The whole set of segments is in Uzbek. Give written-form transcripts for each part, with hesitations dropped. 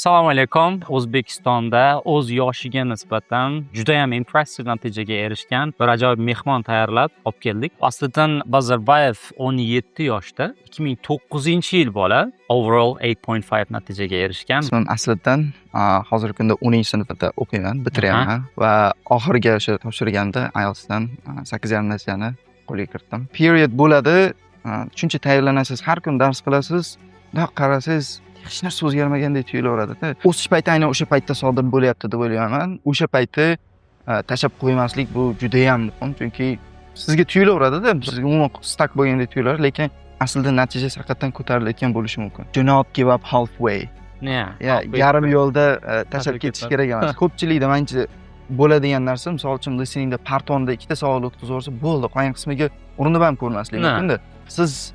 Assalomu alaykum. O'zbekistonda o'z yoshiga nisbatan judayam impressive natijaga erishgan bir ajoyib mehmon tayyorlab olib keldik. Asliddin Bazarbayev 17 yoshda, 2009-yil bola, overall 8.5 natijaga erishgan. Ismim Asliddin, hozirgi kunda 10 sinfida o'qiyman, bitiryapman va oxirgi o'sha topshirganda IELTSdan 8,5 natijani qo'lga kiritdim. Period bo'ladi, shuncha tayyorlanasiz, har kun dars qilasiz, bundoq qarasangiz, hech narsa o'zgarmagandek tuyulaveradida. O'sish payti aynan o'sha paytda sodir bo'lyapti deb o'ylayman. O'sha payti tashlab qo'ymaslik, bu judayam muhim, chunki sizga tuyulaveradida, sizga umuman stuck bo'lgandek tuyuladi, lekin aslida natijasi haqiqatdan ko'tarilayotgan bo'lishi mumkin. Do not give up halfway. Ya, yarim yo'lda tashlab ketish kerak emas. Ko'pchilikda, manimcha, bo'ladigan narsa, misol uchun, listeningda part 1da ikkita savol o'tkazib yuborsa bo'ldi, qolgan qismiga urinib ham ko'rmaslik mumkinda. Siz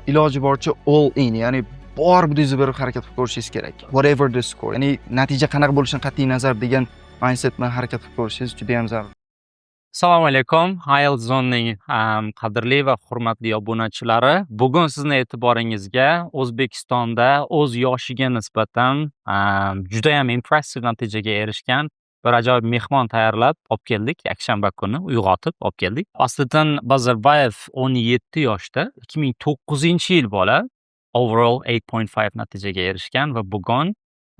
iloji boricha all in, ya'ni bor butingizni berib harakat qilib ko'rishingiz kerak. Whatever the score, ya'ni natija qanaqa bo'lishidan qat'iy nazar degan mindset bilan harakat qilib ko'rishingiz juda ham zarur. Assalomu alaykum, IELTS Zone'ning qadrli va hurmatli obunachilari. Bugun sizni e'tiboringizga O'zbekistonda o'z yoshiga nisbatan judayam impressive natijaga erishgan bir ajoyib mehmon tayyorlab olib keldik. Yakshanba kuni uyg'otib olib keldik. Asliddin Bazarbayev 17 yoshda, 2009-yil bola, overall 8.5 natijaga erishgan va bugun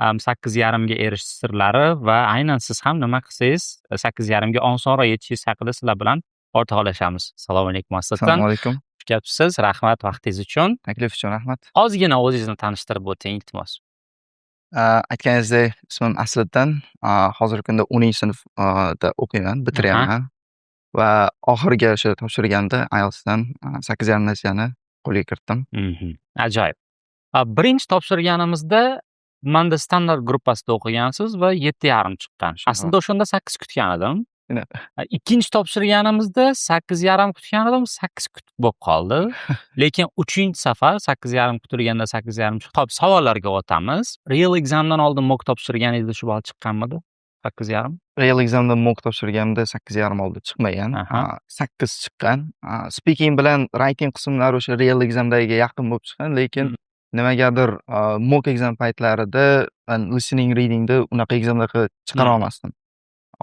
8,5 ga erishish sirlari va aynan siz ham nima qilsangiz 8,5 ga osonroq yetishingiz haqida sizlar bilan o'rtoqlashamiz. Assalomu alaykum, Asliddin. Assalomu alaykum. Xush kelibsiz. Rahmat vaqtingiz uchun. Taklif uchun rahmat. Ozgina o'zingizni tanishtirib o'ting, iltimos. Aytganingizdek, ismim Asliddin. Hozirgi kunda 10 sinfda o'qiyman, bitiryapman va oxirgi o'sha topshirganda IELTSdan 8,5 natijani qo'lga kiritdim. Ajoyib. Birinchi topshirganimizda manda standart gruppasida o'qigansiz va 7,5 chiqqan. Aslida o'shanda 8 kutgan edim. Shunaqa. Ikkinchi topshirganimizda 8,5 kutgan edim, 8 kutib bo'lib qoldi. Lekin uchinchi safar 8,5 kutilganda 8,5 chiqdi. Xo'p, savollarga o'tamiz. Real examdan oldin mock topshirganingizda shu ball chiqqanmidi? 8,5? Real examdan mock topshirganimda 8,5 oldi, chiqmagan. 8 chiqqan. Speaking bilan writing qismlari o'sha real examdagiga yaqin bo'lib chiqqan, lekin nimagadir mock exam paytlarida listening, readingda unaqa examdaqa chiqara olmasdim.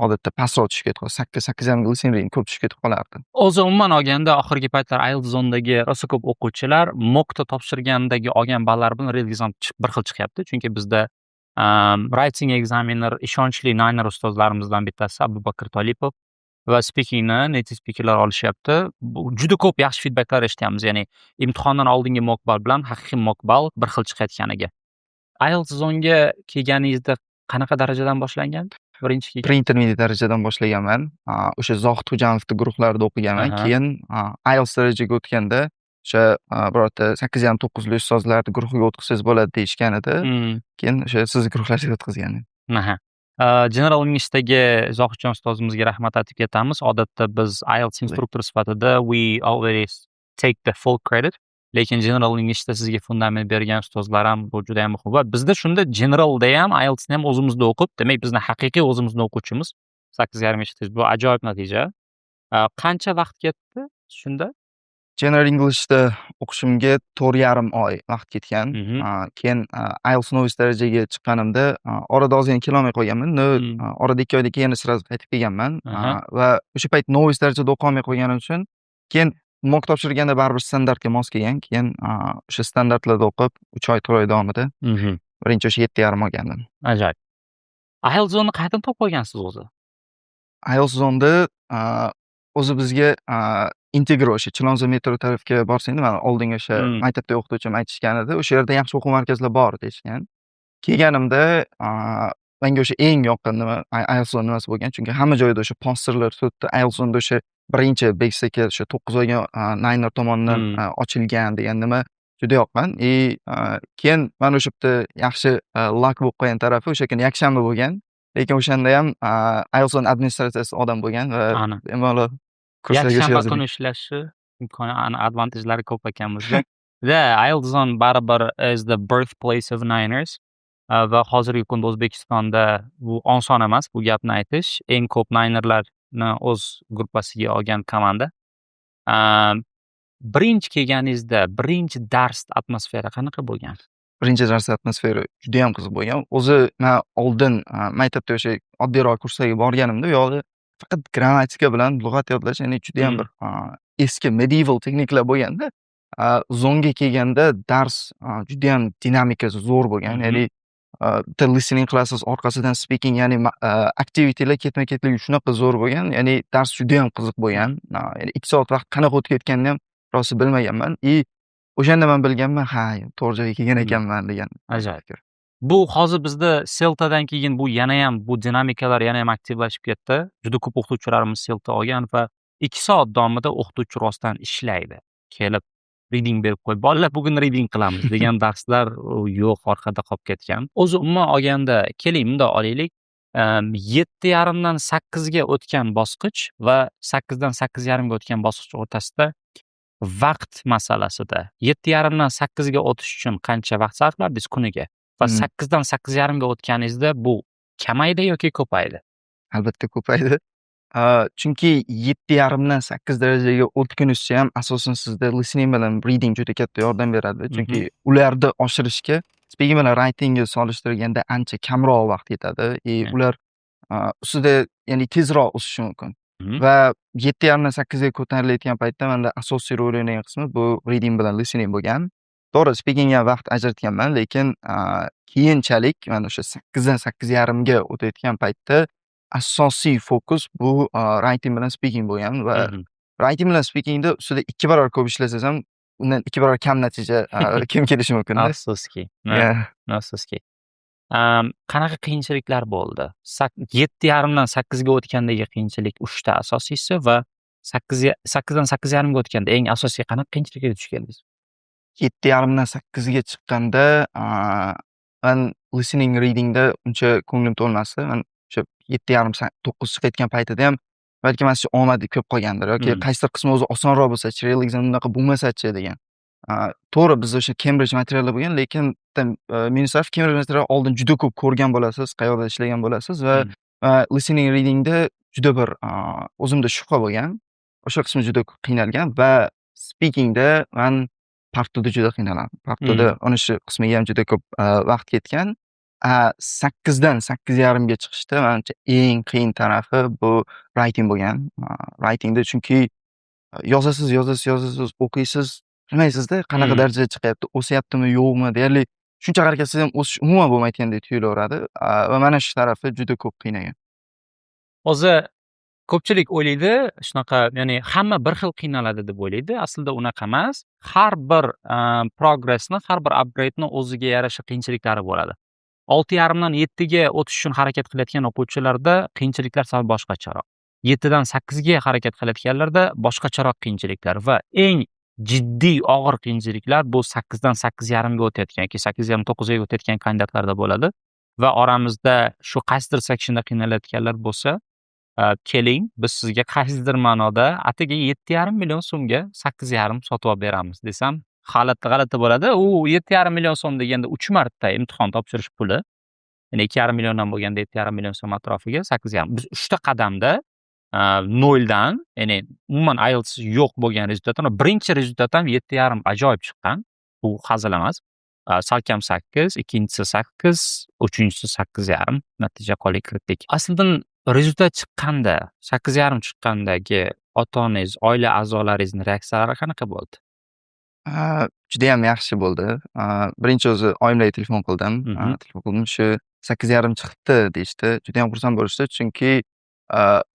Odatda pastroq tushib ketib qoladi. 8, 8,5 ga listening, reading ko'p tushib ketib qolardi. O'zi umuman olganda, oxirgi paytlar IELTS Zonedagi rosa ko'p o'quvchilar mockda topshirgandagi olgan ballari bilan real exam bir xil chiqyapti. Chunki bizda writing examiner ishonchli niner ustozlarimizdan bittasi Abubakir Tolipov va speakingni native speakerlar olishyapti. Bu juda ko'p yaxshi feedbacklar eshityapmiz. Ya'ni imtihondan oldingi mock ball bilan haqiqiy mock ball bir xil chiqayotganiga. IELTS Zonega kelganingizda qanaqa darajadan boshlangan? Birinchi kelgan. Pre-intermediate darajadan boshlaganman. O'sha Zohid Xo'janovni guruhlarida o'qiganman. Keyin IELTS darajaga o'tganda o'sha birorta 8,5, 9li ustozlarni guruhiga o'tqizsangiz bo'ladi deyishgan edi. Keyin o'sha sizni guruhlaringizga o'tkazgan. Aha. General Englishdagi Zohidjon ustozimizga rahmat aytib ketamiz. Odatda biz IELTS instruktori sifatida we always take the full credit. Lekin General Englishda sizga fundament bergan ustozlar ham, bu juda ham muhim. Va bizda shunda Generalda ham, IELTSni ham o'zimizda o'qib, demak, bizni haqiqiy o'zimizni o'quvchimiz 8,5 eshitdingiz. Bu ajoyib natija. Qancha vaqt ketdi shunda? General Englishda o'qishimga 4,5 oy vaqt ketgan. Keyin IELTS novice darajaga chiqqanimda orada ozgina kelolmay qolganman. Но, orada 2 oydan keyin yana сразу qaytib kelganman. Va o'sha payt novice darajada o'qolmay qo'yganim uchun keyin mock topshirganda baribir standartga mos kelgan. Keyin o'sha standartlarda o'qib, 3 oy, 4 oy davomida birinchi o'sha 7,5 olgandim. Ajoyib. IELTS Zone'ni qayerdan topib olgansiz o'zi? IELTS Zoneda o'zi bizga Integro, o'sha Chilonzor metro tarafga borsangda, mana oldingi o'sha maktabda o'qituvchim aytishgan edi. O'sha yerda yaxshi o'quv markazlar bor deyishgan. Kelganimda menga o'sha eng yoqqan nima IELTS Zone nimasi bo'lgan, chunki hamma joyda o'sha posterlar turibdi. IELTS Zoneda o'sha birinchi Bekis aka o'sha 9 olgan niner tomonidan ochilgan degan nima juda yoqqan. И keyin mana o'sha bitta yaxshi luck bo'lib qolgan tarafi, o'sha kuni yakshanba bo'lgan. Lekin o'shanda ham IELTS Zone administratsiyasi odam bo'lgan va bemalol kurslarga Yakshanba yozilgan. kuni ishlashi imkoni, ana advantagelari ko'p ekan bizda. Да, IELTS Zone baribir is the birthplace of Niners. Va hozirgi kunda O'zbekistonda bu oson emas bu gapni aytish. Eng ko'p ninerlarni o'z gruppasiga olgan komanda. Birinchi kelganingizda birinchi dars atmosfera qanaqa bo'lgan? Birinchi dars atmosfera judayam qiziq bo'lgan. O'zi man oldin maktabda o'sha oddiyroq kurslarga borganimda, u yoqda faqat grammatika bilan lug'at yodlash, ya'ni judayam bir eski medieval texnikalar bo'lganda, Zonga kelganda dars judayam dinamikasi zo'r bo'lgan. Ya'ni bitta listening qilasiz, orqasidan speaking, ya'ni activitylar ketma-ketligi shunaqa zo'r bo'lgan. Ya'ni dars judayam qiziq bo'lgan. Ya'ni 2 soat vaqt qanaqa o'tib ketganini ham rosti bilmaganman. И o'shanda man bilganman, ha, to'g'ri joyga kelgan ekanman degan. Ajoyib. Bu hozir bizda Seltadan keyin bu yanayam, bu dinamikalar yanayam aktivlashib ketdi. Juda ko'p o'qituvchilarimiz Selta olgan va 2 soat davomida o'qituvchi rostdan ishlaydi. Kelib reading berib qo'yib, "Bolalar, bugun reading qilamiz" degan darslar u yo'q, orqada qolib ketgan. O'zi umuman olganda, keling, bundoq olaylik. 7,5 dan 8 ga o'tgan bosqich va 8 dan 8,5 ga o'tgan bosqich o'rtasida vaqt masalasida 7,5 dan 8 ga o'tish uchun qancha vaqt sarflardingiz kuniga? Va 8 dan 8,5 ga o'tganingizda bu kamaydi yoki ko'paydi? Albatta ko'paydi. Chunki 7,5 dan 8 darajaga o'tgunizcha ham asosan sizda listening bilan reading juda katta yordam beradi. Chunki ularni oshirishga speaking bilan writingga solishtirganda ancha kamroq vaqt ketadi. И ular ustida, ya'ni tezroq o'sishi mumkin. Va 7,5 dan 8 ga ko'tarilayotgan paytda manda asosiy rol o'ynagan qismi bu reading bilan listening bo'lgan. To'g'ri, speakingga ham vaqt ajratganman, lekin keyinchalik mana o'sha 8 dan 8,5 ga o'tayotgan paytda asosiy fokus bu writing bilan speaking bo'lgan va writing bilan speakingda ustida 2 barobar ko'p ishlasangiz ham, undan 2 barobar kam natija kim kelishi mumkinda. Afsuski. Afsuski. Qanaqa qiyinchiliklar bo'ldi? 7,5 dan 8 ga o'tgandagi qiyinchilik uchta asosiysi va 8 dan 8,5 ga o'tganda eng asosiy qanaqa qiyinchilikka duch keldingiz? 7,5 dan 8 ga chiqqanda man listening, readingda uncha ko'nglim to'lmasdi. Man o'sha 7,5, 9 chiqayotgan paytida ham balki mana shu omadi ko'p qolgandir yoki qaysidir qismi o'zi osonroq bo'lsachi, real exam unaqa bo'lmasachi degan. To'g'ri, bizda o'sha Cambridge materiallar bo'lgan, lekin bitta minus tarafi, Cambridge material oldin juda ko'p ko'rgan bo'lasiz, qayerda ishlagan bo'lasiz va listening, readingda juda bir o'zimda shubha bo'lgan. O'sha qismi juda qiynalgan va speakingda man part 2 da juda qiynalardim. Part 2 da ana shu qismiga ham juda ko'p vaqt ketgan. 8 dan 8,5 ga chiqishda manimcha eng qiyin tarafi bu writing bo'lgan. Writingda chunki yozasiz, yozasiz, yozasiz, o'qiysiz, bilmaysizda qanaqa darajada chiqyapti, o'syaptimi, yo'qmi, deyarli shuncha harakat qilsangiz ham o'sish umuman bo'lmayotgandek tuyulaveradi. Va mana shu tarafi juda ko'p qiynagan. O'zi ko'pchilik o'ylaydi shunaqa, ya'ni hamma bir xil qiynaladi deb o'ylaydi. Aslida unaqa emas. Har bir progressni, har bir upgradeni o'ziga yarasha qiyinchiliklari bo'ladi. 6,5 dan 7 ga o'tish uchun harakat qilayotgan o'quvchilarda qiyinchiliklar sal boshqacharoq. 7 dan 8 ga harakat qilayotganlarda boshqacharoq qiyinchiliklar va eng jiddiy, og'ir qiyinchiliklar bu 8 dan 8,5 ga o'tayotgan yoki 8,5, 9 ga o'tayotgan kandidatlarda bo'ladi. Va oramizda shu qaysidir sectionda qiynalayotganlar bo'lsa, keling, biz sizga qaysidir ma'noda atigi 7,5 million so'mga 8,5 sotib olib beramiz desam, g'alati g'alati bo'ladi. U 7,5 million so'm deganda 3 marta imtihon topshirish puli. Ya'ni 2,5 milliondan bo'lganda 7,5 million so'm atrofiga 8,5. Biz uchta qadamda noldan, ya'ni umuman IELTS yo'q bo'lgan результат dan birinchi результат ham 7,5 ajoyib chiqqan. Bu hazil emas. Salkam 8, ikkinchisi 8, uchinchisi 8,5 natija qo'lga kiritdik. Aslidan результат chiqqanda, 8,5 chiqqandagi ota-onangiz, oila a'zolaringizni reaksiyalari qanaqa bo'ldi? Judayam yaxshi bo'ldi. Birinchi o'zi oyimlarga telefon qildim. Telefon qildim, shu 8,5 chiqibdi deyishdi. Judayam xursand bo'lishdi, chunki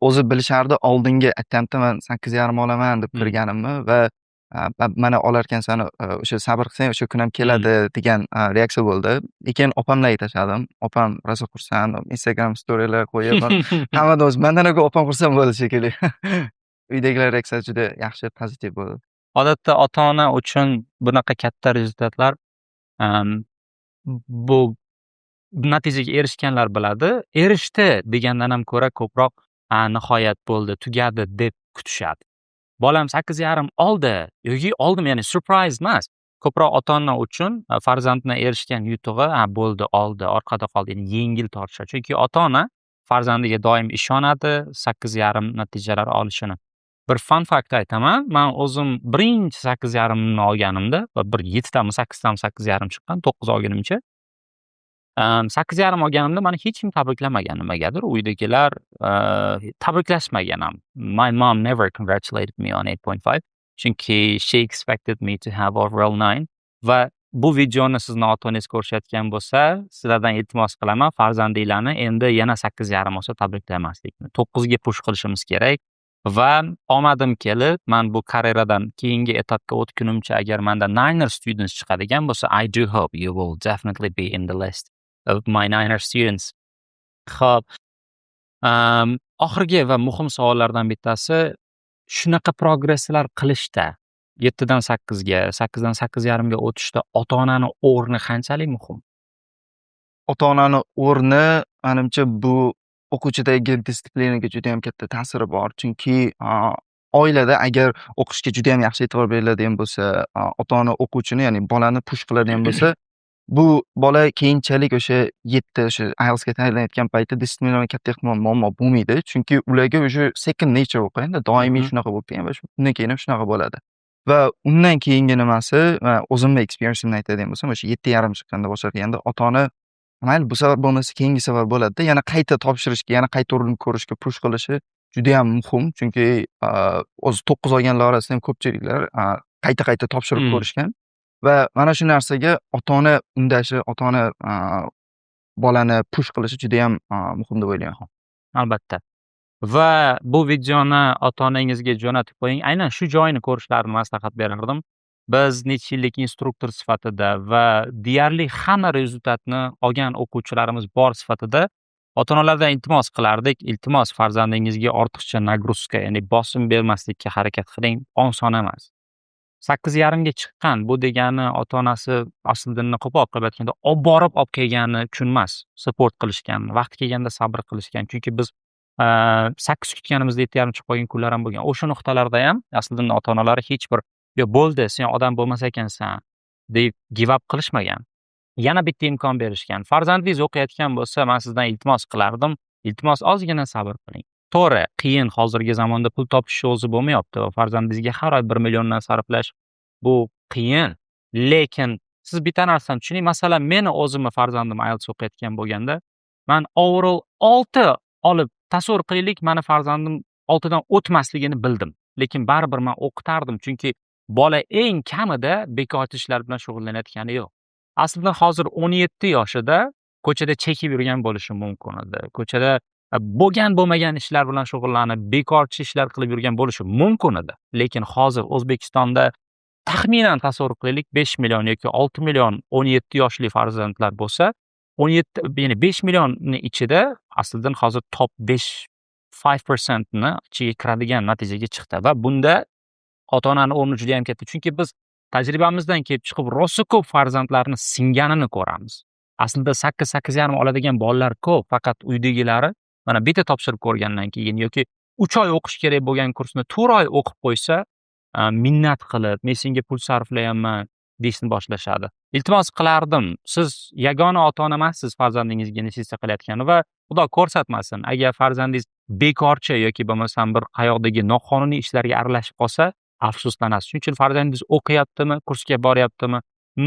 o'zi bilishardi oldingi attemptda man 8,5 olaman deb kirganimni va mana olarkansan, o'sha sabr qilsang, o'sha kun ham keladi degan reaksiya bo'ldi. Keyin opamlarga tashladim. Opam rosa xursand, Instagram storylar qo'yib, hammadan o'zi mandan ko'ra opam xursand bo'ldi shekilli. Uydagilar reaksiyasi juda yaxshi, pozitiv bo'ldi. Odatda ota-ona uchun bunaqa katta результат lar, bu natijaga erishganlar biladi. Erishdi degandan ham ko'ra ko'proq "A, nihoyat bo'ldi, tugadi" deb kutishadi. Bolam 8,5 oldi yoki oldim, ya'ni surprise emas. Ko'proq ota-ona uchun farzandni erishgan yutug'i, "Ha, bo'ldi, oldi, orqada qoldi", ya'ni yengil tortishadi. Chunki ota-ona farzandiga doim ishonadi 8,5 natijalar olishini. Bir fun fact aytaman. Man o'zim birinchi 8,5ni olganimda va bir yettitami, sakkiztami 8,5 chiqqan, 9 olgunimcha. 8,5 olganimda mani hech kim tabriklamagan nimagadir. Uydagilar tabriklashmagan ham. My mom never congratulated me on 8.5. Chunki she expected me to have overall 9. Va bu videoni sizni ota-onangiz ko'rishayotgan bo'lsa, sizlardan iltimos qilaman, farzandinglarni endi yana 8,5 olsa tabriklamaslikni. 9 ga push qilishimiz kerak. Va omadim kelib, man bu karyeradan keyingi etapga o'tgunimcha agar manda niner students chiqadigan bo'lsa, I do hope you will definitely be in the list of my niner students. Xo'p. Oxirgi va muhim savollardan bittasi: shunaqa progresslar qilishda, 7 dan 8 ga, 8 dan 8,5 ga o'tishda ota-onani o'rni qanchalik muhim? Ota-onani o'rni, manimcha, bu o'quvchidagi дисциплина ga judayam katta ta'siri bor. Chunki oilada agar o'qishga judayam yaxshi e'tibor beriladigan bo'lsa, ota-ona o'quvchini, ya'ni bolani push qiladigan bo'lsa, bu bola keyinchalik o'sha 7, o'sha IELTSga tayyorlanayotgan paytda дисциплина bilan katta ehtimol muammo bo'lmaydi. Chunki ularga уже second nature bo'lib qolganda, doimiy shunaqa bo'lib kelgan va undan keyin ham shunaqa bo'ladi. Va undan keyingi nimasi, va o'zimni experience'imni aytadigan bo'lsam, o'sha 7,5 chiqqanda, boshlayotganda ota-ona mayli, bu safar bo'lmasa, keyingi safar bo'ladida, yana qayta topshirishga, yana qayta urinib ko'rishga push qilishi judayam muhim. Chunki o'zi 9 olganlar orasida ham ko'pchiliklar qayta-qayta topshirib ko'rishgan. Va mana shu narsaga ota-ona undashi, ota-ona bolani push qilishi judayam muhim deb o'ylayman. Albatta. Va bu videoni ota-onangizga jo'natib qo'ying. Aynan shu joyini ko'rishlarini maslahat berardim. Biz necha yillik instruktor sifatida va deyarli hamma результат ni olgan o'quvchilarimiz bor sifatida ota-onalardan iltimos qilardik. Iltimos, farzandingizga ortiqcha нагрузка, ya'ni bosim bermaslikka harakat qiling. Oson emas. 8,5 ga chiqqan, bu degani ota-onasi aslida qo'pol qilib aytganda olib borib olib kelgani uchun emas, support qilishgan, vaqti kelganda sabr qilishgan. Chunki biz 8 kutganimizda 7,5 chiqib qolgan kunlar ham bo'lgan. O'sha nuqtalarda ham aslida ota-onalari hech bir "Yo, bo'ldi, sen odam bo'lmas ekansan" deb give up qilishmagan. Yana bitta imkon berishgan. Farzandingiz o'qiyotgan bo'lsa, man sizdan iltimos qilardim. Iltimos, ozgina sabr qiling. To'g'ri, qiyin, hozirgi zamonda pul topish o'zi bo'lmayapti va farzandingizga har oy 1 milliondan sarflash bu qiyin. Lekin siz bitta narsani tushuning, masalan, meni o'zimni farzandim IELTS o'qiyotgan bo'lganda, man overall 6 olib, tasavvur qilaylik, mani farzandim 6 dan o'tmasligini bildim. Lekin baribir man o'qitardim, chunki bola eng kamida bekorchi ishlar bilan shug'ullanayotgani yo'q. Aslida hozir 17 yoshida ko'chada chekib yurgan bo'lishi mumkin edi. Ko'chada bo'lgan bo'lmagan ishlar bilan shug'ullanib, bekorchi ishlar qilib yurgan bo'lishi mumkin edi. Lekin hozir O'zbekistonda taxminan tasavvur qilaylik, 5 million yoki 6 million 17 yoshli farzandlar bo'lsa, 17, ya'ni 5 millionni ichida aslida hozir top 5 5% ni ichiga kiradigan natijaga chiqdi va bunda ota-onani o'rni juda ham katta. Chunki biz tajribamizdan kelib chiqib rosa ko'p farzandlarni singanini ko'ramiz. Aslida 8, 8,5 oladigan bolalar ko'p, faqat uydagilari mana bitta topshirib ko'rgandan keyin yoki 3 oy o'qish kerak bo'lgan kursni 4 oy o'qib qo'ysa, minnat qilib, "Men senga pul sarflayapman" deyishni boshlashadi. Iltimos qilardim, siz yagona ota-ona emassiz farzandingizga investitsiya qilayotgan va Xudo ko'rsatmasin, agar farzandingiz bekorchi yoki bo'lmasam bir qayoqdagi noqonuniy ishlarga aralashib qolsa, afsuslanasiz. Shuning uchun farzandingiz o'qiyaptimi, kursga boryaptimi,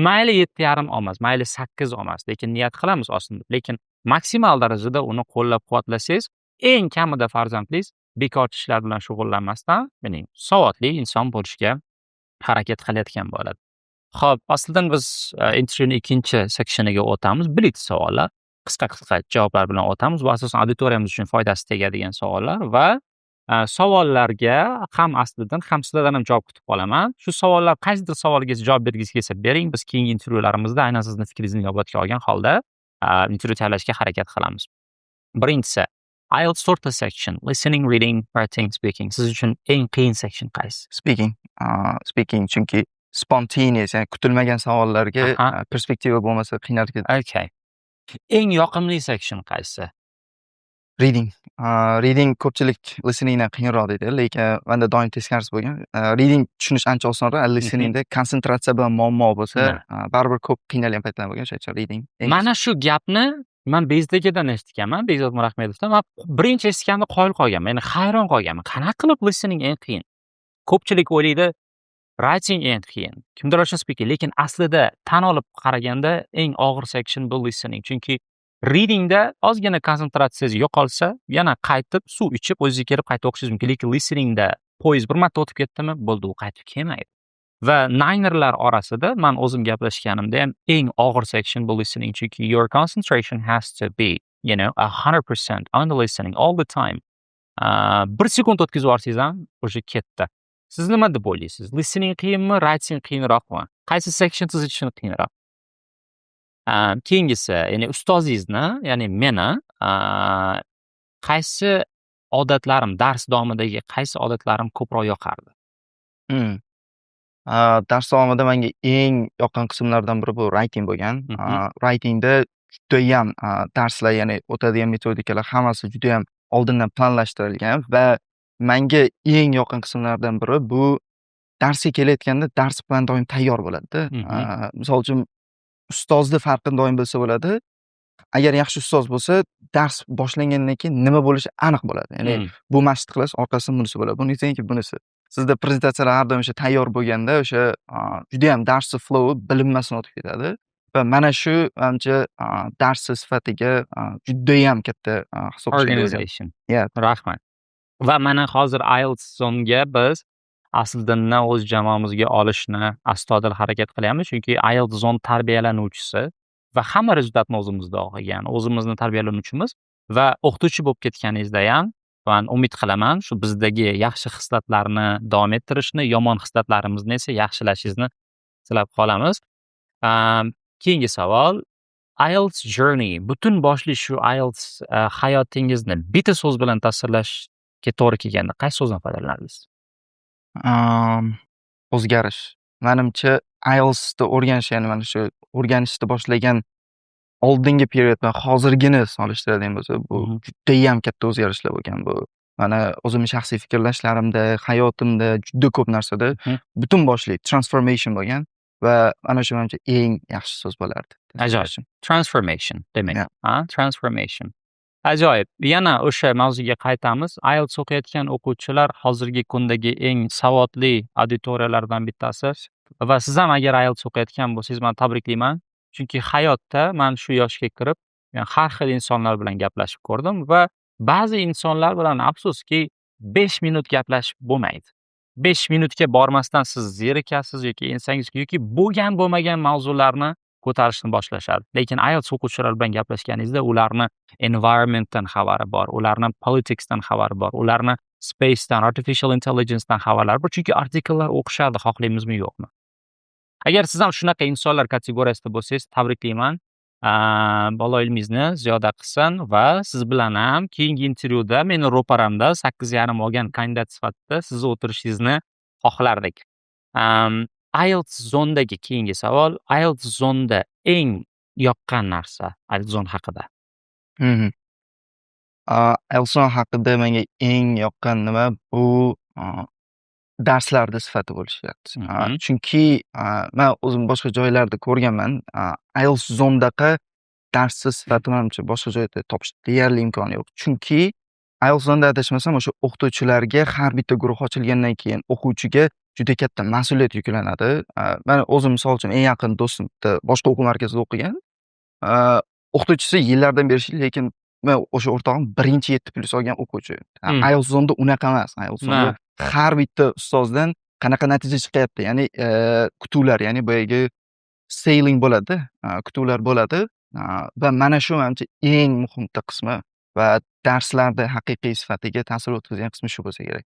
mayli 7,5 olmas, mayli 8 olmas, lekin niyat qilamiz olsin deb. Lekin maksimal darajada uni qo'llab-quvvatlasangiz, eng kamida farzandingiz bekorchi ishlar bilan shug'ullanmasdan, ya'ni savodli inson bo'lishga harakat qilayotgan bo'ladi. Xo'p, aslidan biz intervyuni ikkinchi sectioniga o'tamiz. Blitz savollar. Qisqa-qisqa javoblar bilan o'tamiz. Bu asosan auditoriyamiz uchun foydasi tegadigan savollar va savollarga ham aslidan, ham sizlardan ham javob kutib qolaman. Shu savollar, qaysidir savolga javob bergingiz kelsa bering. Biz keyingi intervyularimizda aynan sizni fikringizni inobatga olgan holda intervyu tayyorlashga harakat qilamiz. Birinchisi, IELTS to'rtta section: listening, reading, writing, speaking. Siz uchun eng qiyin section qaysi? Speaking. Speaking, chunki spontaneous, ya'ni kutilmagan savollarga perspektiva bo'lmasa qiynalib ketadi. Okay. Eng yoqimli section qaysi? Reading. Reading ko'pchilik listeningdan qiyinroq deydi, lekin menda doim teskarisi bo'lgan. Reading tushunish ancha osonroq, listeningda konsentratsiya bilan muammo bo'lsa, baribir ko'p qiynalgan paytlar bo'lgan, o'sha uchun reading. Mana shu gapni Man Bekzod akadan eshitganman, Bekzod Mirahmedovdan. Man birinchi eshitganimda qoyil qolganman, ya'ni hayron qolganman. Qanaqa qilib listening eng qiyin? Ko'pchilik o'ylaydi, writing eng qiyin, kimdir uchun speaking, lekin aslida tan olib qaraganda eng og'ir section bu listening. Chunki readingda ozgina konsentratsiyangiz yo'qolsa, yana qaytib suv ichib, o'zingizga kelib qayta o'qishingiz mumkin. Lekin listeningda poyezd bir marta o'tib ketdimi, bo'ldi, u qaytib kelmaydi. Va ninerlar orasida man o'zim gaplashganimda ham eng og'ir section bu listening, chunki your concentration has to be 100% on the listening all the time. Bir sekund o'tkazib yuborsangiz ham уже ketdi. Siz nima deb o'ylaysiz? Listening qiyinmi, writing qiyinroqmi? Qaysi section siz uchun qiyinroq? Keyingisi, ya'ni ustozingizni, ya'ni meni qaysi odatlarim, dars davomidagi qaysi odatlarim ko'proq yoqardi? Dars davomida menga eng yoqqan qismlardan biri bu writing bo'lgan. Writingda judayam darslar, ya'ni o'tadigan metodikalar hammasi judayam oldindan planlashtirilgan va menga eng yoqqan qismlardan biri bu darsga kelayotganda dars plan doim tayyor bo'ladida. Misol uchun, ustozni farqini doim bilsa bo'ladi. Agar yaxshi ustoz bo'lsa, dars boshlangandan keyin nima bo'lishi aniq bo'ladi. Ya'ni bu mashqni qilasiz, orqasidan bunisi bo'ladi. Bunisidan keyin bunisi. Sizda prezentatsiyalar har doim o'sha tayyor bo'lganda, o'sha judayam darsni flowi bilinmasdan o'tib ketadi. Va mana shu manimcha darsni sifatiga judayam katta hisob. Organization. Yeah. Rahmat. Va mana hozir IELTS Zone'ga biz Asliddinni o'z jamoamizga olishni astoydil harakat qilyapmiz, chunki IELTS Zone tarbiyalanuvchisi va hamma результат ni o'zimizda olgan, o'zimizni tarbiyalanuvchimiz va o'qituvchi bo'lib ketganingizda ham man umid qilaman, shu bizdagi yaxshi xislatlarni davom ettirishni, yomon xislatlarimizni esa yaxshilashingizni tilab qolamiz. Keyingi savol: IELTS journey, butun boshli shu IELTS hayotingizni bitta so'z bilan tasvirlashga to'g'ri kelganda qaysi so'zdan foydalanardingiz? O'zgarish. Manimcha, IELTSni o'rganish, ya'ni mana shu o'rganishni boshlagan oldingi period bilan hozirgini solishtiradigan bo'lsa, bu judayam katta o'zgarishlar bo'lgan bu. Mani o'zimni shaxsiy fikrlashlarimda, hayotimda, juda ko'p narsada butun boshli transformation bo'lgan va ana shu manimcha eng yaxshi so'z bo'lardi. Ajoyib. Transformation demak. Yeah. Ha, transformation. Ajoyib. Yana o'sha mavzuga qaytamiz. IELTS o'qiyotgan o'quvchilar hozirgi kundagi eng savodli auditoriyalardan bittasi va siz ham agar IELTS o'qiyotgan bo'lsangiz, man tabriklayman. Chunki hayotda man shu yoshga kirib, har xil insonlar bilan gaplashib ko'rdim va ba'zi insonlar bilan, afsuski, 5 minut gaplashib bo'lmaydi. 5 minutga bormasdan siz zerikasiz yoki ensangiz yoki bo'lgan bo'lmagan mavzularni ko'tarishni boshlashadi. Lekin IELTS o'quvchilari bilan gaplashganingizda ularni environmentdan xabari bor, ularni politicsdan xabari bor, ularni spacedan, artificial intelligencedan xabarlari bor. Chunki artikllar o'qishadi, xohlaymizmi yo'qmi. Agar siz ham shunaqa insonlar kategoriyasida bo'lsangiz, tabriklayman. Alloh ilmingizni ziyoda qilsin va siz bilan ham keyingi intervyuda meni ro'paramda 8,5 olgan kandidat sifatida sizni o'tirishingizni xohlardik. IELTS Zonedagi keyingi savol: IELTS Zoneda eng yoqqan narsa IELTS Zone haqida. IELTS Zone haqida menga eng yoqqan nima bu darslarni sifati bo'lishi kerak. Chunki man o'zim boshqa joylarda ko'rganman. IELTS Zonedaqa darsni sifati manimcha boshqa joyda topish deyarli imkoni yo'q. Chunki IELTS Zoneda, adashmasam, o'sha o'qituvchilarga har bitta guruh ochilgandan keyin o'quvchiga juda katta mas'uliyat yuklanadi. Man o'zim, misol uchun, eng yaqin do'stim bitta boshqa o'quv markazida o'qigan. O'qituvchisi yillardan beri ishlaydi, lekin man o'sha o'rtog'im birinchi 7+ olgan o'quvchi. IELTS Zoneda unaqa emas. IELTS Zoneda har bitta ustozdan qanaqa natija chiqyapti, ya'ni kutuvlar, ya'ni boyagi ceiling bo'ladi, kutuvlar bo'ladi va mana shu manimcha eng muhim bitta qismi va darslarda haqiqiy sifatiga ta'sir o'tkazgan qismi shu bo'lsa kerak.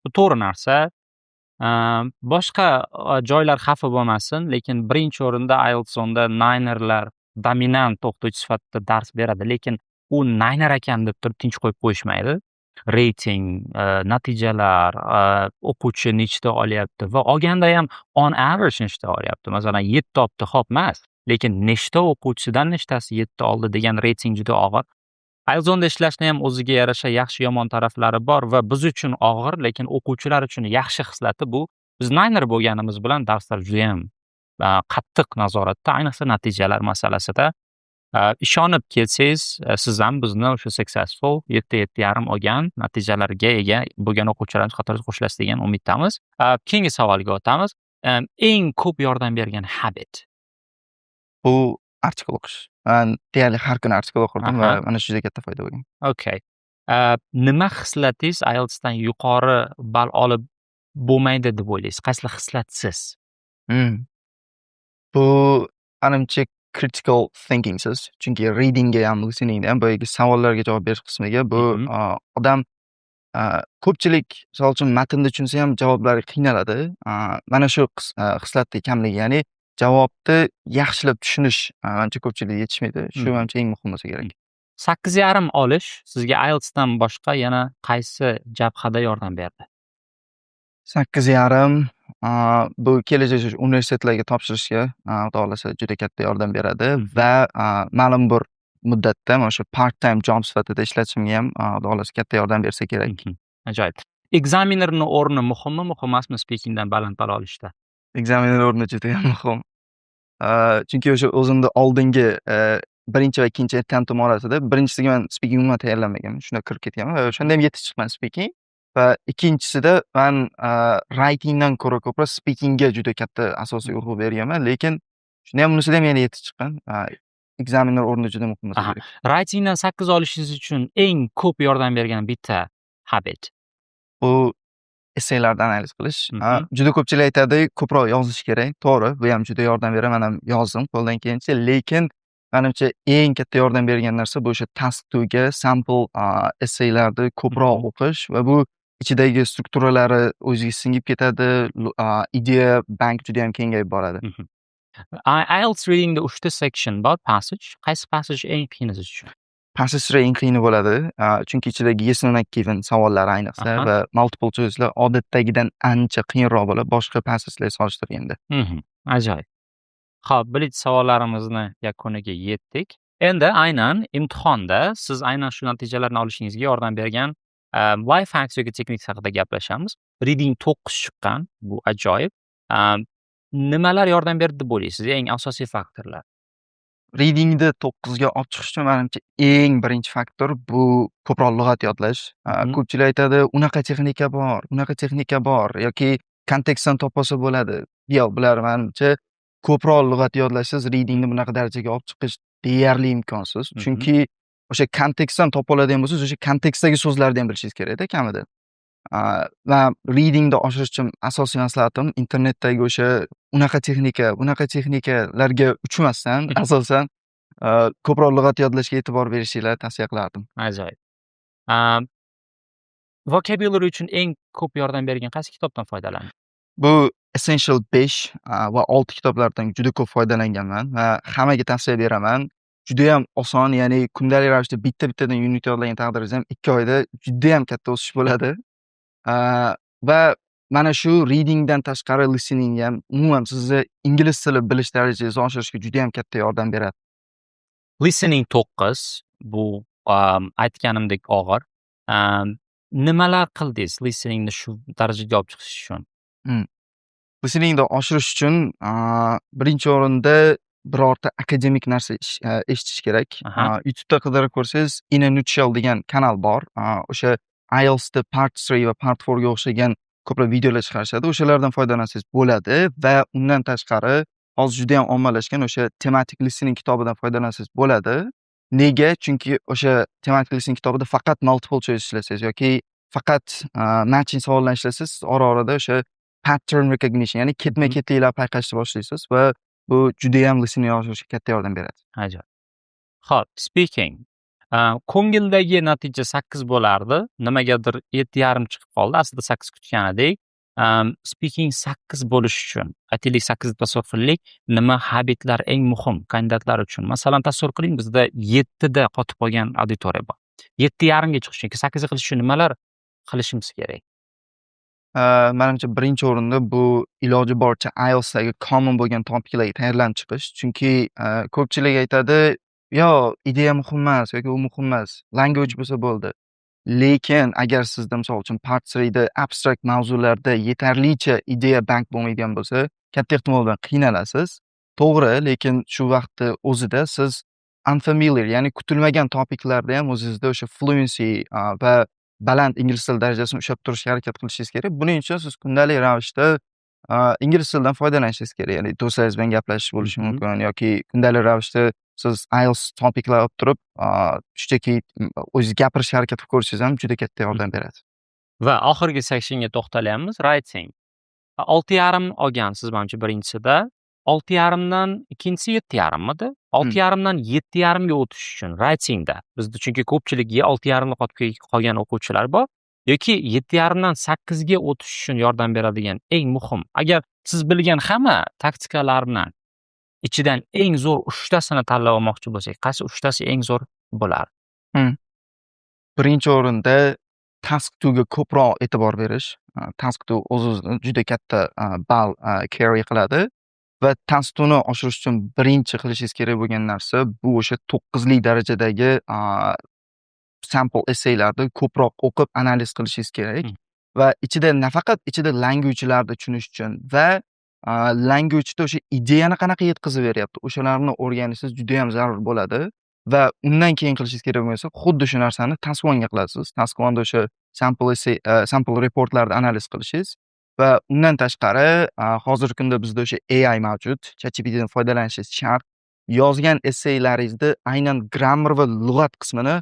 Bu to'g'ri narsa. Boshqa joylar xafa bo'lmasin, lekin birinchi o'rinda IELTS Zoneda ninerlar dominant o'qituvchi sifatida dars beradi, lekin u niner ekan deb turib tinch qo'yib qo'yishmaydi. Reyting, natijalar, o'quvchi nechta olyapti va olganda ham on average nechta olyapti. Masalan, 7 olibdi, xo'p emas, lekin nechta o'quvchidan nechtasi 7 oldi degan reyting juda og'ir. IELTS Zoneda ishlashni ham o'ziga yarasha yaxshi yomon taraflari bor va biz uchun og'ir, lekin o'quvchilar uchun yaxshi xislati bu: biz niner bo'lganimiz bilan darslar judayam qattiq nazoratda, ayniqsa natijalar masalasida. Ishonib kelsangiz, siz ham bizni o'sha successful 7, 7,5 olgan natijalarga ega bo'lgan o'quvchilarimiz qatoriga qo'shilasiz degan umiddamiz. Keyingi savolga o'tamiz. Eng ko'p yordam bergan habit? Bu artikel o'qish. Man deyarli har kuni artikel o'qirdim va mana shu juda katta foyda bo'lgan. Okay. Nima xislatingiz IELTSdan yuqori ball olib bo'lmaydi deb o'ylaysiz? Qaysi xislatsiz? Bu manimcha critical thinkingsiz. Chunki readingga ham, listeningda ham boyagi savollarga javob berish qismiga bu odam ko'pchilik, misol uchun, matnni tushunsa ham javoblarga qiynaladi. Mana shu xislatni kamligi, ya'ni javobni yaxshilab tushunish, manimcha, ko'pchilikka yetishmaydi. Shu manimcha eng muhim bo'lsa kerak. 8,5 olish sizga IELTSdan boshqa yana qaysi jabhada yordam berdi? 8,5 bu kelajak universitetlarga topshirishga, Xudo xohlasa, juda katta yordam beradi va ma'lum bir muddatda mana shu part time job sifatida ishlatishimga ham, Xudo xohlasa, katta yordam bersa kerak. Ajoyib. Examinerni o'rni muhimmi, muhim emasmi speakingdan baland ball olishda? Examiner o'rni judayam muhim. Chunki o'sha o'zimni oldingi birinchi va ikkinchi attemptim orasida birinchisiga man speaking umuman tayyorlanmaganman. Shunda kirib ketganman va o'shanda ham 7 chiqman speaking va ikkinchisida man writingdan ko'ra ko'proq speakingga juda katta asosiy urg'u berganman, lekin shunda ham, bunisida ham yana 7 chiqqan. Examiner o'rni juda muhim bo'lsa kerak. Writingdan 8 olishingiz uchun eng ko'p yordam bergan bitta habit? Bu essaylarni analiz qilish. Juda ko'pchilik aytadi, ko'proq yozish kerak. To'g'ri, bu ham juda yordam beradi. Man ham yozdim qo'ldan kelgancha, lekin manimcha eng katta yordam bergan narsa bu o'sha task 2ga sample essaylarni ko'proq o'qish va bu ichidagi strukturalari o'ziga singib ketadi, idea bank juda ham kengayib boradi. IELTS readingda uchta section bor, passage. Qaysi passage eng qiyini siz uchun? Passage eng qiyini bo'ladi, chunki ichidagi yes, no, not given savollari ayniqsa va multiple choicelar odatdagidan ancha qiyinroq bo'ladi boshqa passagelarga solishtirganda. Ajoyib. Xo'p, blitz savollarimizni yakuniga yetdik. Endi aynan imtihonda siz aynan shu natijalarni olishingizga yordam bergan life hacks yoki texnik haqida gaplashamiz. Reading 9 chiqqan, bu ajoyib. Nimalar yordam berdi deb o'ylaysiz? Eng asosiy faktorlar. Readingda 9ga olib chiqish uchun manimcha eng birinchi faktor bu ko'proq lug'at yodlash. Ko'pchilik aytadi, unaqa texnika bor, bunaqa texnika bor yoki kontekstdan topolsa bo'ladi. Yo'q, bular manimcha ko'proq lug'at yodlashsiz readingni bunaqa darajaga olib chiqish deyarli imkonsiz. Chunki o'sha kontekstdan topa oladigan bo'lsangiz, o'sha kontekstdagi so'zlarni ham bilishingiz kerakda kamida. Va readingni oshirish uchun asosiy maslahatim internetdagi o'sha unaqa texnika, bunaqa texnikalarga uchmasdan, asosan ko'proq lug'at yodlashga e'tibor berishinglarni tavsiya qilardim. Ajoyib. Vocabulary uchun eng ko'p yordam bergan qaysi kitobdan foydalandingiz? Bu Essential 5 va 6 kitoblaridan juda ko'p foydalanganman va hammaga tavsiya beraman. Judayam oson, ya'ni kundalik ravishda bitta-bittadan unit yodlagan taqdiringizda ham 2 oyda judayam katta o'sish bo'ladi. Va mana shu readingdan tashqari listening ham umuman sizni ingliz tili bilish darajangizni oshirishga judayam katta yordam beradi. Listening 9, bu aytganimdek og'ir. Nimalar qildingiz listeningni shu darajaga olib chiqish uchun? Listeningni oshirish uchun birinchi o'rinda birorta akademik narsa eshitish kerak. YouTube'da qidirib ko'rsangiz, In a Nutshell degan kanal bor. O'sha IELTSda Part 3 va Part 4 ga o'xshagan ko'plab videolar chiqarishadi. O'shalardan foydalansangiz bo'ladi va undan tashqari hozir judayam ommalashgan o'sha Thematic Listening kitobidan foydalansangiz bo'ladi. Nega? Chunki o'sha Thematic Listening kitobida faqat multiple choice ishlasangiz yoki faqat matching savollarni ishlasangiz, siz ora-orada o'sha pattern recognition, ya'ni ketma-ketliklar payqashni boshlaysiz va bu judayam listening oshirishga katta yordam beradi. Ajoyib. Xo'p, speaking. Ko'ngildagi natija 8 bo'lardi. Nimagadir 7,5 chiqib qoldi. Aslida 8 kutgan edik. Speaking 8 bo'lishi uchun, aytaylik, 8 tasavvur qilaylik, nima habitlar eng muhim kandidatlar uchun? Masalan, tasavvur qiling, bizda 7 da qotib qolgan auditoriya bor. 7,5 ga chiqish uchun yoki 8 ga qilish uchun nimalar qilishimiz kerak? Manimcha birinchi o'rinda bu iloji boricha IELTSdagi common bo'lgan topiklarga tayyorlanib chiqish. Chunki ko'pchilik aytadi, yo ideya muhim emas yoki u muhim emas, language bo'lsa bo'ldi. Lekin agar sizda, misol uchun, Part 3da abstract mavzularda yetarlicha ideya bank bo'lmaydigan bo'lsa, katta ehtimol bilan qiynalasiz. To'g'ri, lekin shu vaqtni o'zida siz Unfamiliar, ya'ni kutilmagan topiclarda ham o'zingizda o'sha fluency va baland ingliz tili darajasini ushlab turishga harakat qilishingiz kerak. Buning uchun siz kundalik ravishda ingliz tilidan foydalanishingiz kerak. Ya'ni do'stlaringiz bilan gaplashish bo'lishi mumkin yoki kundalik ravishda siz IELTS topiclar olib turib, shunchaki o'zingiz gapirishga harakat qilib ko'rishingiz ham juda katta yordam beradi. Va oxirgi sectionga to'xtalyapmiz, writing. 6,5 olgansiz manimcha birinchisida. 6,5 dan ikkinchisi 7,5 midi? 6,5 dan 7,5 ga o'tish uchun writingda bizda, chunki ko'pchilik 6,5 da qotib qolgan o'quvchilar bor yoki 7,5 dan 8 ga o'tish uchun yordam beradigan eng muhim, agar siz bilgan hamma taktikalarni ichidan eng zo'r uchtasini tanlab olmoqchi bo'lsak, qaysi uchtasi eng zo'r bo'lardi? Birinchi o'rinda task 2 ga ko'proq e'tibor berish. Task 2 o'z-o'zidan juda katta ball carry qiladi va task 2 ni oshirish uchun birinchi qilishingiz kerak bo'lgan narsa bu o'sha 9 lik darajadagi sample essaylarni ko'proq o'qib, analiz qilishingiz kerak va ichida, nafaqat ichida language'larni tushunish uchun va language'da o'sha ideyani qanaqa yetkazib beryapti, o'shalarni o'rganishingiz judayam zarur bo'ladi. Va undan keyin qilishingiz kerak bo'lgan narsa, xuddi shu narsani task 1 ga qilasiz. Task 1 da o'sha sample essay, sample reportlarni analiz qilishingiz va undan tashqari, hozirgi kunda bizda o'sha AI mavjud. ChatGPTdan foydalanishingiz shart. Yozgan essaylaringizni aynan grammar va lug'at qismini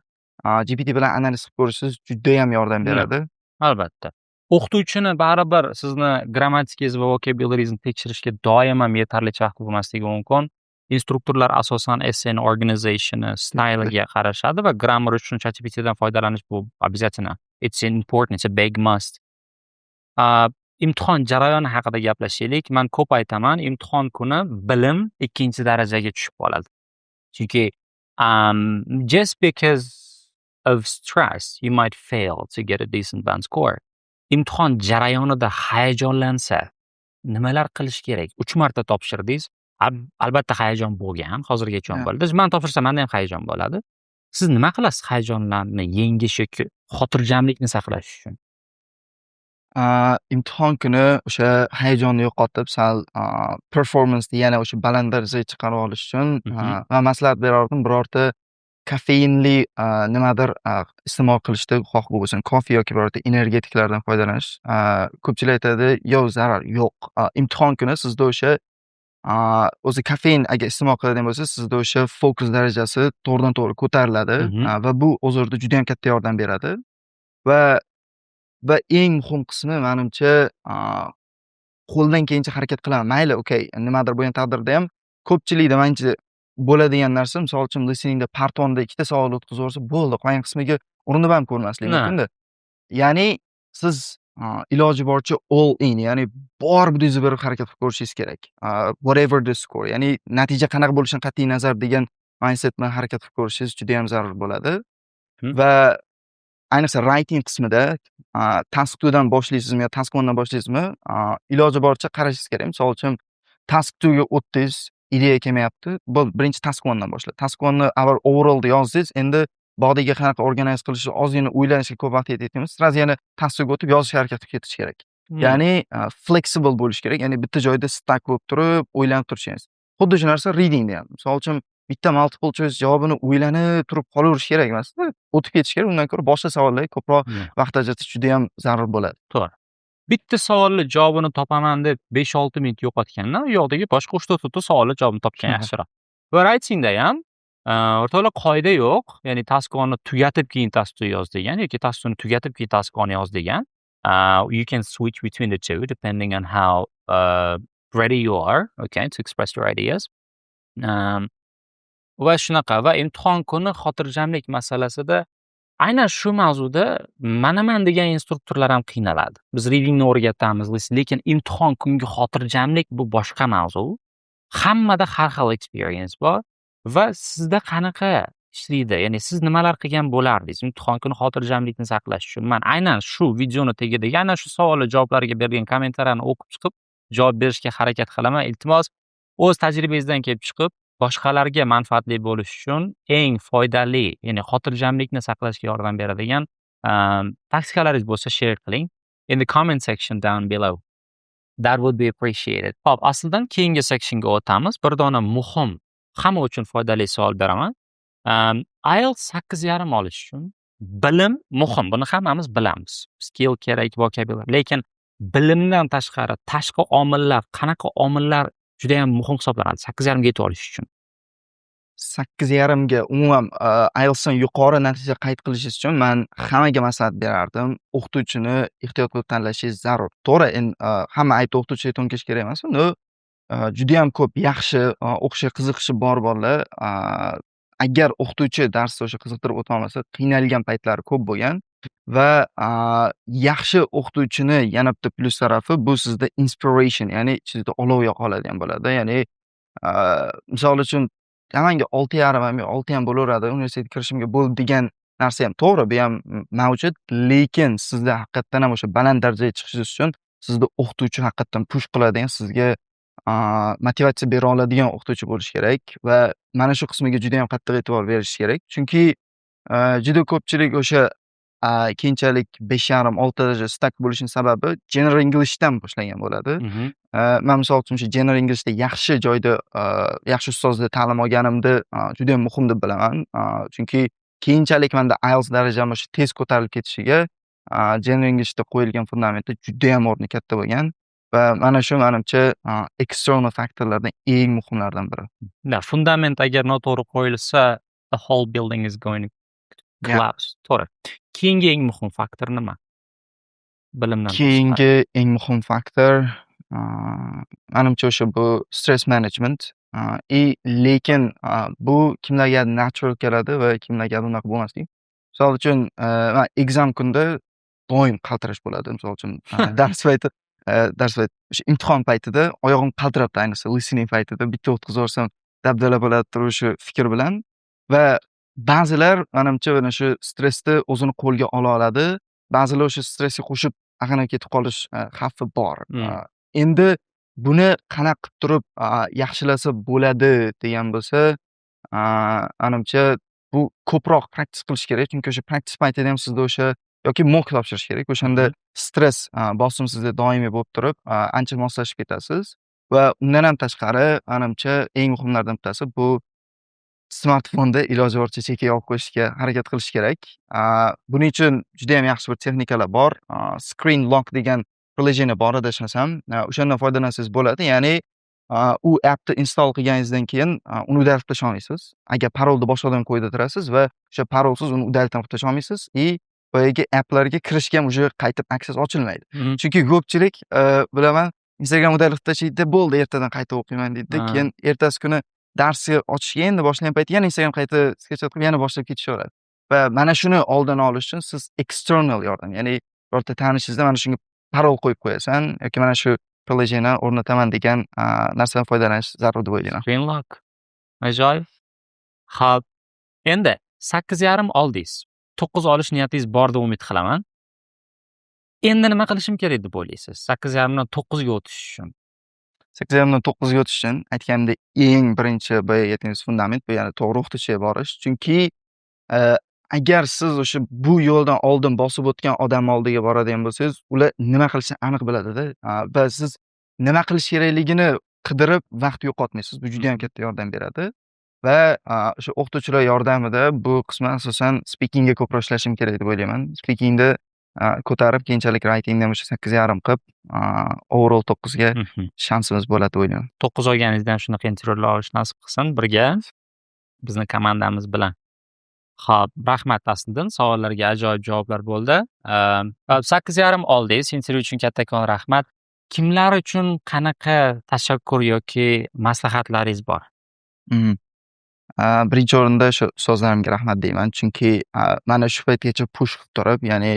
GPT bilan analiz qilib ko'rishingiz judayam yordam beradi. Albatta. O'qituvchini baribir sizni grammatikangiz va vocabularyingizni tekshirishga doim ham yetarlicha vaqti bo'lmasligi mumkin. Instruktorlar asosan essayni organizationi, styliga qarashadi va grammar uchun ChatGPTdan foydalanish bu обязательно. It's important, it's a big must. Imtihon jarayoni haqida gaplashaylik. Man ko'p aytaman, imtihon kuni bilim ikkinchi darajaga tushib qoladi. Chunki just because of stress you might fail to get a decent band score. Imtihon jarayonida hayajonlansa nimalar qilish kerak? 3 marta topshirdingiz. Albatta hayajon bo'lgan, hozirgacha bo'ldi. Man topshirsam, menda ham hayajon bo'ladi. Siz nima qilasiz hayajonlarni yengish yoki xotirjamlikni saqlash uchun? Imtihon kuni o'sha hayajonni yo'qotib, sal performanceni yana o'sha baland darajaga chiqarib olish uchun man maslahat berardim birorta kofeinli nimadir iste'mol qilishda, xoh bu bo'lsin kofe yoki birorta energetiklardan foydalanish. Ko'pchilik aytadi, yo'q, zarar yo'q. Imtihon kuni sizda o'sha o'zi kofein agar iste'mol qiladigan bo'lsangiz, sizda o'sha fokus darajasi to'g'ridan to'g'ri ko'tariladi va bu o'z o'rnida judayam katta yordam beradi. Va eng muhim qismi, manimcha, qo'ldan kelgancha harakat qilaman. Mayli, okay, nimadir bo'lgan taqdirda ham, ko'pchilikda manimcha bo'ladigan narsa, misol uchun, listeningda part 1 da ikkita savol o'tkazib yuborsa bo'ldi, qolgan qismiga urinib ham ko'rmaslik mumkinda. Ya'ni siz iloji boricha all in, ya'ni bor butingizni berib harakat qilib ko'rishingiz kerak. Whatever the score, ya'ni natija qanaqa bo'lishidan qat'iy nazar degan mindset bilan harakat qilib ko'rishingiz judayam zarur bo'ladi. Va ayniqsa writing qismida task 2 dan boshlaysizmi yo task 1 dan boshlaysizmi, iloji boricha qarashingiz kerak. Misol uchun, task 2 ga o'tdingiz, ideya kelmayapti, bo'ldi, birinchi task 1 dan boshla. Task 1 ni avval overallni yozdingiz, endi bodyga qanaqa organize qilishni ozgina o'ylanishga ko'p vaqt ketayotgan bo'lsa, сразу yana task 2 ga o'tib yozishga harakat qilib ketish kerak. Ya'ni flexible bo'lish kerak, ya'ni bitta joyda stuck bo'lib turib, o'ylanib turish emas. Xuddi shu narsa readingda ham. Misol uchun, bitta multiple choice javobini o'ylanib turib qolaverish kerak emasda, o'tib ketish kerak. Undan ko'ra boshqa savollarga ko'proq vaqt ajratish judayam zarur bo'ladi. To'g'ri. Bitta savolni javobini topaman deb 5-6 minut yo'qotgandan, u yoqdagi boshqa 3-4 ta savolni javobini topgan yaxshiroq. Va writingda ham, o'rtoqlar, qoida yo'q, ya'ni task 1 ni tugatib keyin task 2 yoz degan yoki task 2 ni tugatib keyin task 1 yoz degan. You can switch between the two depending on how ready you are, okay, to express your ideas. Va shunaqa va imtihon kuni xotirjamlik masalasida aynan shu mavzuda manaman degan instruktorlar ham qiynaladi. Biz readingni o'rgatamiz, lekin imtihon kungi xotirjamlik bu boshqa mavzu. Hammada har xil experience bor va sizda qanaqa ishlaydi? Ya'ni siz nimalar qilgan bo'lardingiz imtihon kuni xotirjamlikni saqlash uchun? Man aynan shu videoni tagidagi aynan shu savollar javoblariga bergan kommentariyani o'qib chiqib, javob berishga harakat qilaman. Iltimos, o'z tajribangizdan kelib chiqib, boshqalarga manfaatli bo'lish uchun eng foydali, ya'ni xotirjamlikni saqlashga yordam beradigan taktikalaringiz bo'lsa, share qiling in the comment section down below. That would be appreciated. Xo'p, aslidan keyingi sectionga o'tamiz. Bir dona muhim, hamma uchun foydali savol beraman. IELTS 8,5 olish uchun bilim muhim, buni hammamiz bilamiz. Skill kerak, vocabulary. Lekin bilimdan tashqari tashqi omillar, qanaqa omillar judayam muhim hisoblanadi 8,5 ga yetib olish uchun? 8,5 ga, umuman IELTSdan yuqori natija qayd qilishingiz uchun man hammaga maslahat berardim. O'qituvchini ehtiyot qilib tanlashingiz zarur. To'g'ri, endi hamma aybni o'qituvchiga to'nkash kerak emas. Но judayam ko'p yaxshi, o'qishga qiziqishi bor bolalar, agar o'qituvchi darsda o'sha qiziqtirib o'tolmasa, qiynalgan paytlari ko'p bo'lgan. Va yaxshi o'qituvchini yana bitta plyus tarafi, bu sizda inspiration, ya'ni ichingizda olov yoqa oladigan bo'ladi. Ya'ni misol uchun, manga 6,5 ham, 6 ham bo'laveradi, universitetga kirishimga bo'ldi degan narsa ham to'g'ri, bu ham mavjud, lekin sizda haqiqatdan ham o'sha baland darajaga chiqishingiz uchun sizni o'qituvchi haqiqatdan push qiladigan, sizga motivatsiya bera oladigan o'qituvchi bo'lishi kerak va mana shu qismiga juda yam qattiq e'tibor berish kerak. Chunki juda ko'pchilik o'sha keyinchalik 5,5, 6 daraja stuck bo'lishini sababi General Englishdan boshlagan bo'ladi. Man misol uchun o'sha General Englishda yaxshi joyda, yaxshi ustozda ta'lim olganimni judayam muhim deb bilaman. Chunki keyinchalik manda IELTS darajam o'sha tez ko'tarilib ketishiga General Englishda qo'yilgan fundamentda judayam o'rni katta bo'lgan va mana shu, manimcha, external faktorlardan eng muhimlaridan biri. Да, fundament agar noto'g'ri qo'yilsa, the whole building is going to collapse. To'g'ri. Keyingi eng muhim faktor nima? Bilimdan tashqari. Keyingi eng muhim faktor, manimcha, o'sha bu stress management. И lekin bu kimlarga natural keladi va kimlarga unaqa bo'lmasligi. Misol uchun, man exam kunda doim qaltirash bo'ladi. Misol uchun, dars payti, o'sha imtihon paytida oyog'im qaltirabdi, ayniqsa listening paytida bitta o'tkazib yuborsam, dabdala bo'ladi turib, shu fikr bilan. Va ba'zilar, manimcha, mana shu stressni o'zini qo'lga ola oladi. Ba'zilar o'sha stressga qo'shib ag'anab ketib qolish xavfi bor. Endi buni qanaqa qilib turib yaxshilasa bo'ladi degan bo'lsa, manimcha, bu ko'proq practice qilish kerak. Chunki o'sha practice paytida ham sizda o'sha yoki mock topshirish kerak. O'shanda stress bosim sizda doimiy bo'lib turib, ancha moslashib ketasiz. Va undan ham tashqari, manimcha, eng muhimlaridan bittasi bu smartfonda iloji boricha chekka olib qo'yishga harakat qilish kerak. Buning uchun judayam yaxshi bir texnikalar bor. Screen lock degan приложение bor, adashmasam. O'shandan foydalansangiz bo'ladi. Ya'ni u appni install qilganingizdan keyin uni удалить qilib tashlay olmaysiz. Agar parolni boshqa odam qo'yib turasiz va o'sha parolsiz uni удалить ham qilib tashlay olmaysiz и boyagi applarga kirishga ham уже qaytib access ochilmaydi. Chunki ko'pchilik, bilaman, Instagram удалить qilib tashlaydida, bo'ldi, ertadan qayta o'qiyman deydida. Keyin ertasi kuni darsni ochishga endi boshlagan payti yana Instagram qayta скачать qilib, yana boshlab ketishaveradi. Va mana shuni oldini olish uchun siz external yordam, ya'ni birorta tanishingizdan mana shunga parol qo'yib qo'yasan yoki mana shu приложение o'rnataman degan narsadan foydalanish zarur deb o'ylayman. Screen lock. Ajoyib. Xo'p. Endi 8,5 oldingiz. 9 olish niyatingiz bor deb umid qilaman. Endi nima qilishim kerak deb o'ylaysiz? 8,5 dan 9 ga o'tish uchun. 8,5 dan 9 ga o'tish uchun, aytganimdek, eng birinchi boyagi aytganingiz fundament bu, ya'ni to'g'ri o'qituvchiga borish. Chunki agar siz o'sha bu yo'ldan oldin bosib o'tgan odam oldiga boradigan bo'lsangiz, ular nima qilishini aniq biladida va siz nima qilish kerakligini qidirib vaqt yo'qotmaysiz. Bu judayam katta yordam beradi. Va o'sha o'qituvchilar yordamida bu qismi, asosan speakingga ko'proq ishlashim kerak deb o'ylayman. Speakingda ko'tarib, keyinchalik writingda ham o'sha 8,5 qilib, overall 9 ga shansimiz bo'ladi deb o'ylayman. 9 olganingizda ham shunaqa intervyular olish nasib qilsin birga bizni komandamiz bilan. Xo'p, rahmat, Asliddin. Savollarga ajoyib javoblar bo'ldi. 8,5 oldingiz. Intervyu uchun kattakon rahmat. Kimlar uchun qanaqa tashakkur yoki maslahatlaringiz bor? Birinchi o'rinda shu ustozlarimga rahmat deyman. Chunki mana shu paytgacha push qilib turib, ya'ni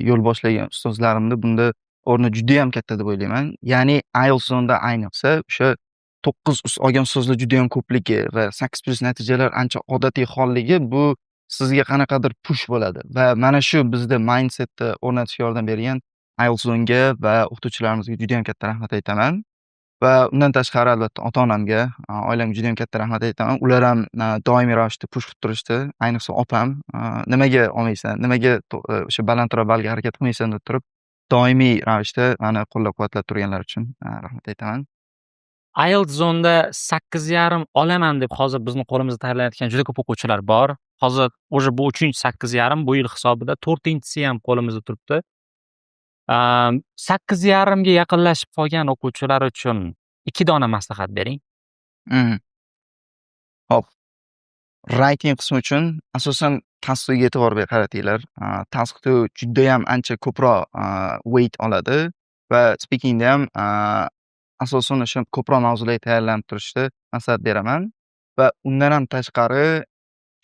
yo'l boshlagan ustozlarimni bunda o'rni judayam katta deb o'ylayman. Ya'ni IELTS zonda ayniqsa o'sha 9 olgan ustozlar judayam ko'pligi va 8+ natijalar ancha odatiy holligi, bu sizga qanaqadir push bo'ladi va mana shu bizda mindsetni o'rnatishga yordam bergan IELTS zonga va o'qituvchilarimizga judayam katta rahmat aytaman. Va undan tashqari, albatta, ota-onamga, oilamga judayam katta rahmat aytaman. Ular ham doimiy ravishda push qilib turishdi. Ayniqsa opam, nimaga olmaysan, nimaga o'sha balandroq ballga harakat qilmaysan deb turib, doimiy ravishda mani qo'llab-quvvatlab turganlari uchun rahmat aytaman. IELTS Zonda 8,5 olaman deb hozir bizni qo'limizda tayyorlanayotgan juda ko'p o'quvchilar bor. Hozir уже bu uchinchi 8,5, bu yil hisobida to'rtinchisi ham qo'limizda turibdi. 8,5ga yaqinlashib qolgan o'quvchilar uchun ikki dona maslahat bering. Xo'p. Writing qismi uchun asosan task 2ga e'tibor qaratinglar. Task 2 judayam ancha ko'proq weight oladi va speakingda ham asosan o'sha ko'proq mavzularga tayyorlanib turishni maslahat beraman. Va undan ham tashqari,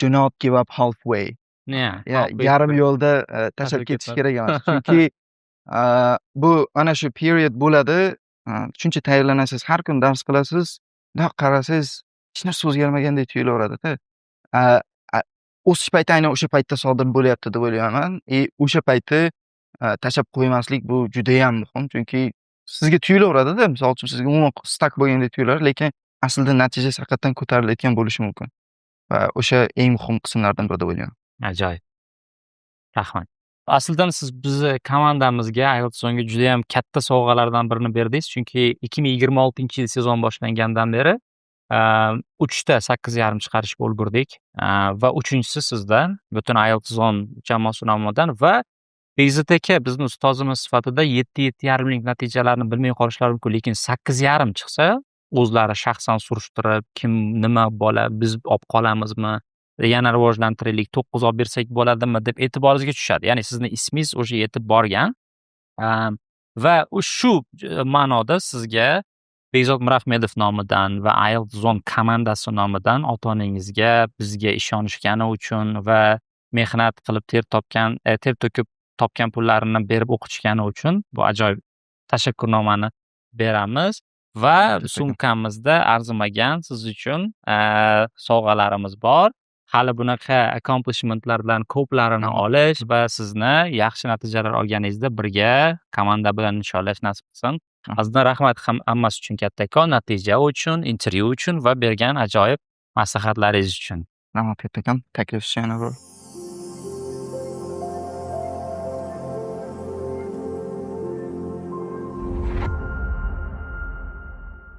do not give up halfway. Yeah, yarim yo'lda tashlab ketish kerak emas. Chunki bu mana shu period bo'ladi. Shuncha tayyorlanasiz, har kuni dars qilasiz, bundoq qarasangiz, hech narsa o'zgarmagandek tuyulaveradida. O'sish payti aynan o'sha paytda sodir bo'lyapti deb o'ylayman. И o'sha payti tashlab qo'ymaslik, bu judayam muhim. Chunki sizga tuyulaveradida, misol uchun, sizga umuman stuck bo'lgandek tuyuladi, lekin aslida natijasi haqiqatdan ko'tarilayotgan bo'lishi mumkin. Va o'sha eng muhim qismlardan biri deb o'ylayman. Ajoyib. Rahmat. Aslidan siz bizni komandamizga, IELTS Zonga judayam katta sovg'alardan birini berdingiz. Chunki 2026-yil sezon boshlangandan beri uchta 8,5 chiqarishga ulgurdik. Va uchinchisi sizdan, butun IELTS Zone jamoasi nomidan va Bekzod aka bizni ustozimiz sifatida 7, 7,5lik natijalarni bilmay qolishlari mumkin, lekin 8,5 chiqsa, o'zlari shaxsan surishtirib, kim, nima bola, biz olib qolamizmi, yana rivojlantiraylik, 9 olib bersak bo'ladimi deb e'tiboringizga tushadi. Ya'ni sizni ismingiz o'sha yetib borgan. Va shu ma'noda sizga Bekzod Mirahmedov nomidan va IELTS Zone komandasi nomidan ota-onangizga bizga ishonishgani uchun va mehnat qilib ter topgan, ter to'kib topgan pullarini berib o'qitishgani uchun bu ajoyib tashakkurnomani beramiz va sumkamizda arzimagan siz uchun sovg'alarimiz bor. Hali bunaqa accomplishmentlardan ko'plarini olish va sizni yaxshi natijalar olganingizda birga komanda bilan nishonlash nasib qilsin. Azizdan rahmat hammasi uchun kattakon, natija uchun, intervyu uchun va bergan ajoyib maslahatlaringiz uchun. Rahmat kattakon. Taklif uchun yana bir.